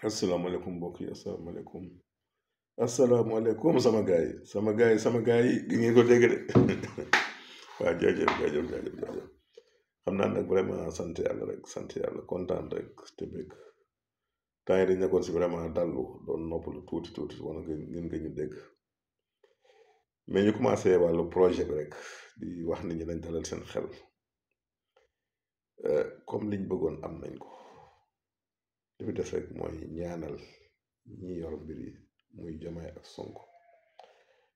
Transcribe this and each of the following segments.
asalaamaaleykum mbokk yi asalaamaaleykum sama gaay yi gi ngeen ko dégg de waaw jaajëf xam naa nag vraiment sant yàlla rek sant yàlla kontaan rek te bëgg temps yi dañ nekkoon si vraiment dallu doon noppalu tuuti wala ngeen nga ñu dégg mais ñu commencé wàllu projet bi rek di wax nit ñi dañ dalal seen xel comme liñ bëggoon am nañ ko li fi des rek mooy ñaanal ñi yor mbir yi muy Diomaye ak Sonko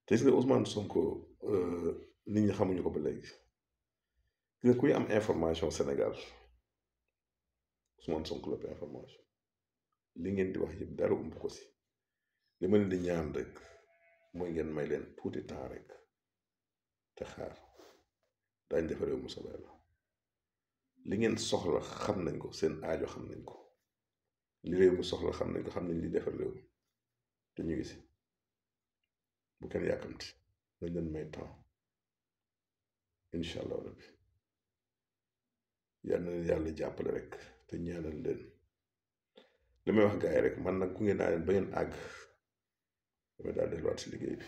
te gis nga Ousmane Sonko nit ñi xamuñu ko ba léegi gis nga kuy am information Sénégal Ousmane Sonko la information li ngeen di wax yëpp dara ump ko si li ma leen di ñaan rek mooy ngeen may leen tuuti temps rek te xaar daañ defa réew mu sobee la li ngeen soxla xam nañ ko seen aajo xam nañ ko li réew mi soxla xam nañ ko xam nañ li defar réew te ñu ngi si bu kenn yàkkamti nañ leen may temps incha allah rabbi yal na leen yàlla jàppale rek te ñaanal leen li may wax gars yi rek man nag ku ngeen naa leen ba ngeen àgg damay daal delluwaat si liggéey bi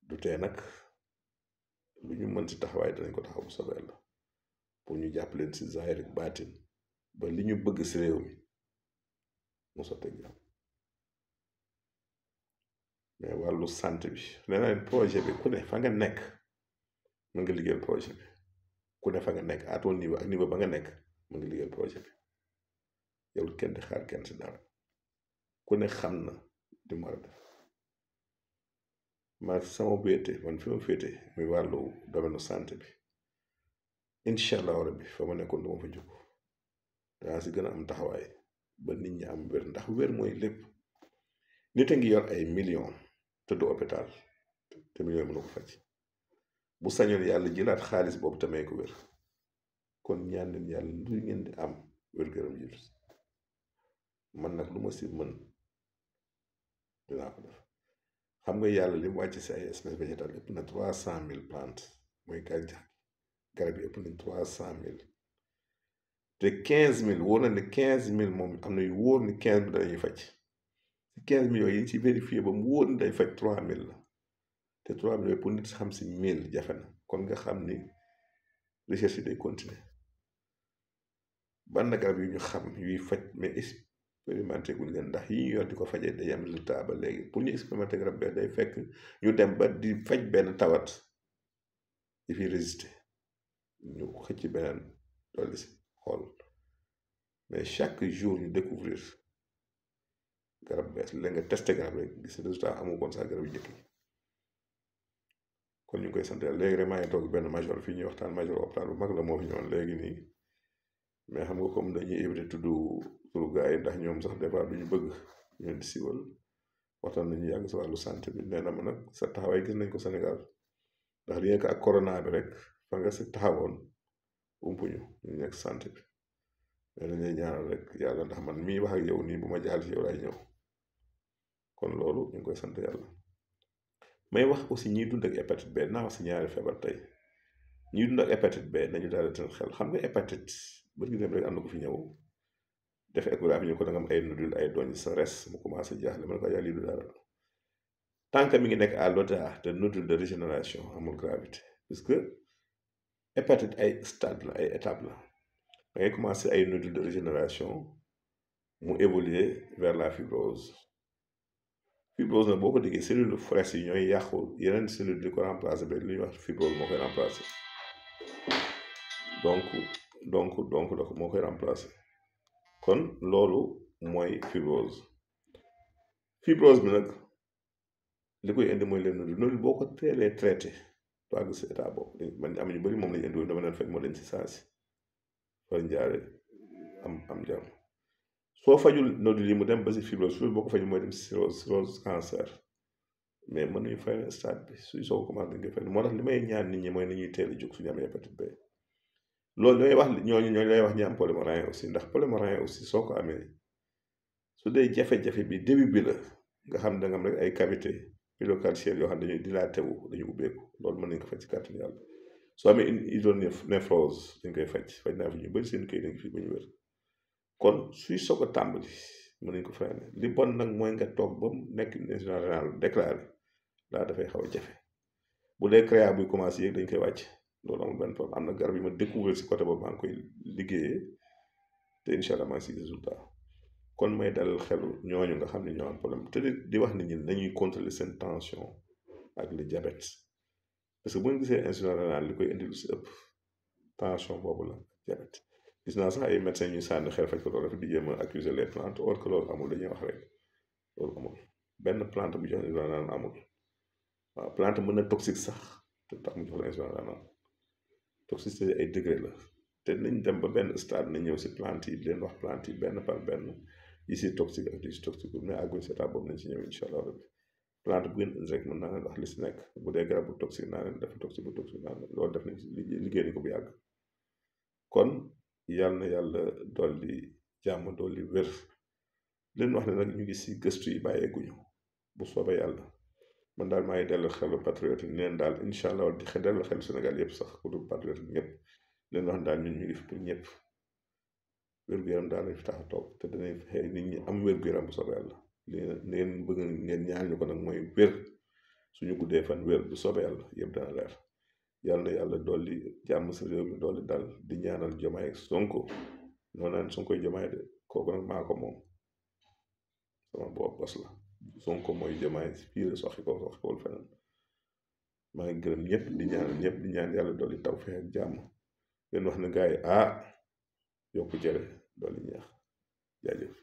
du tee nag lu ñu mën si taxawaay danañ ko taxaw bu sobee la pour ñu jàpp leen si zahir ak baatin ba li ñu bëgg si réew mi mu sottee jàmm mais wàllu santé bi nee naa leen projet bi ku ne fa nga nekk mën nga liggéeyal projet bi ku ne fa nga nekk à ton niveau ak niveau ba nga nekk mën nga liggéeyal projet bi yow kenn di xaar kenn si dara ku ne xam na di mu war a def man sama féete man fi ma féete muy wàllu domaine santé bi incha allah rabbi fa ma nekkoon duma fa jóg danaa si gën a am taxawaay ba nit ñi am wér ndax wér mooy lépp nit a ngi yor ay millions te du hôpital te millions mënu ko faj bu sañoon yàlla jëlaat xaalis boobu tamee ko wér kon ñaan leen yàlla lu ngeen di am wér-gu-yaram ji man nag lu ma si mën dinaa ko def xam nga yàlla li mu wàcc si ay espèces végétales ëpp na 300,000 plantes mooy gàncax garab yi ëpp nañ 300,000 te 15,000 wóor na ne 15,000 moom am na yu wóor ni 15 dañuy faj si 15 millions yi ñu ci vérifié ba mu wóor ni day faj 3,000 la te 3,000 yooyu pour nit xam si 1000 jafe na kon nga xam ni recherche yi day continuer ban na garab yu ñu xam yuy faj mais expérimenté guñ leen ndax yi ñu yor di ko fajee day am résultat ba léegi pour ñu expérimenté garab bee day fekk ñu dem ba di faj benn tawat yi fi résister ñu xëcc beneen dolli si xool mais chaque jour ñu découvrir garab bees la nga testé garab rek gis résultat amu koon sax garab yu njëkk yi kon ñu ngi koy sant léegi rek maa ngi toog benn major fii ñuy waxtaan major waxtaan bu mag la moo fi ñëwoon léegi nii mais xam nga comme dañuy éviter tudd turu gars yi ndax ñoom sax des fois duñu bëgg ñu di siwal waxtaan nañu yàgg si wàllu santé bi nee na ma nag sa taxawaay gis nañ ko Sénégal ndax rien que ak corona bi rek fa nga si taxawoon umpuñu ñu nekk santé bi mais dañ lay ñaanal rek yàlla ndax man mii wax ak yow nii bu ma jaal si yow laay ñëw kon loolu ñu ngi koy sant yàlla may wax aussi ñiy dund ak hépatite B naa wax si ñaari feebar tey ñiy dund ak hépatite B nañu daal di xel xam nga hépatite ba ñu dem rek am na ko fi ñëw def échographie ñu ko da nga am ay nodule ay doñ sa res mu commencé jaaxle ma ne ko yàlla lii du dara tant que mi ngi nekk à l'état de nodule de régénération amul gravité puisque hépatite ay stade la ay étape la da ngay commencé ay nodule de régénération mu évoluer vers la fibrose nag boo ko déggee cellule fresh yi ñooy yàqu yeneen cellule di ko remplacer ba li ñuy wax fibrose moo koy remplacer donc moo koy remplacer kon loolu mooy fibrose bi nag li koy indi mooy leen nodule boo ko teelee traité du àgg si état boobu man am ñu bëri moom lañu indi woon dama leen fekk moo leen si saasi far njaare am jàmm soo fajul nodule yi mu dem ba si fibrose boo ko fajul mooy dem si cirrhose cancer mais mën nañu fay stade bi suy soo ko commencé dañ koy fay moo tax li may ñaan nit ñi mooy nañuy teel a jóg suñu amee hépatite B loolu lay wax ñooñu lay wax ñi am polymorin aussi ndax polymorin aussi soo ko amee su dee jafe-jafe bi début bi la nga xam da nga am rek ay cavité pilocalcienne yoo xam ne dañuy dilaté wu dañuy ubbeeku loolu mën nañ ko faj ci kàttan yàlla soo amee une hydronéphrose dañ koy faj naa fi ñu bëri seen këy dañ fi ba ñu wér kon suy soog a tàmbali mën nañ ko freiner li bon nag mooy nga toog ba mu nekk une insuffisance rénale déclaré daa dafay xaw a jafe bu dee créa buy commencé yéeg dañ koy wàcc loolu amul benn problème am na garab yi ma découvrir si côté boobu maa ngi koy liggéeyee te incha allah maa ngi si résultat kon may dalal xelu ñooñu nga xam ne ñoo am problème te di wax nit ñi nañuy contrôler seen tension ak le diabète parce que bu ñu gisee insuffisance rénale li koy indi lu si ëpp tension boobu la diabète gis naa sax ay médecins ñuy sànni xel faj ko doon def di jéem a accuser les plantes or que loolu amul dañuy wax rek loolu amul benn plante bu jox insuffisance rénale amul waaw plante mën na toxique sax te tax mu jox la insuffisance rénale toxicité ay degré la te nañ dem ba benn stade na ñëw si plante yi leen wax plante yi benn par benn yi si toxique ak yi si toxique mais àgguñ si étape boobu nañ si ñëw incha allah rabbi plante bu ngeen indi rek mën naa leen wax li si nekk bu dee garab bu toxique naa leen def toxique bu toxique naa leen loolu def nañ si liggéey ni ko bu yàgg kon yàlla na yàlla dolli jàmm dolli wér leen wax ne nag ñu ngi si gëstu yi bàyyeeguñu bu soobee yàlla man daal maa ngi dellu xelu patriote yi neen daal incha allah di dellu xelu Sénégal yëpp sax ku dul patriote ñëpp leen wax daal ñun ñu ngi fi pour ñëpp wér-gu-yaram daal lañ fi tax a toog te danañ fexe nit ñi am wér-gu-yaram bu soobee yàlla li ngeen bëgg ngeen ñaan ñu ko nag mooy wér suñu guddee fan wér bu soobee yàlla yëpp dana leer yàlla na yàlla dolli jàmm sa réew mi dolli dal di ñaanal Jomaay ak Sonko noonu naan Sonkoy Jomaay de kooku nag maa ko moom sama bopp bos la Sonko mooy Jomaay fii la soxi ko soxiwul feneen maa ngi gërëm ñëpp di ñaanal ñëpp di ñaan yàlla dolli tawfeex ak jàmm leen wax na gars yi yokku jëre dolli ñeex jaajëf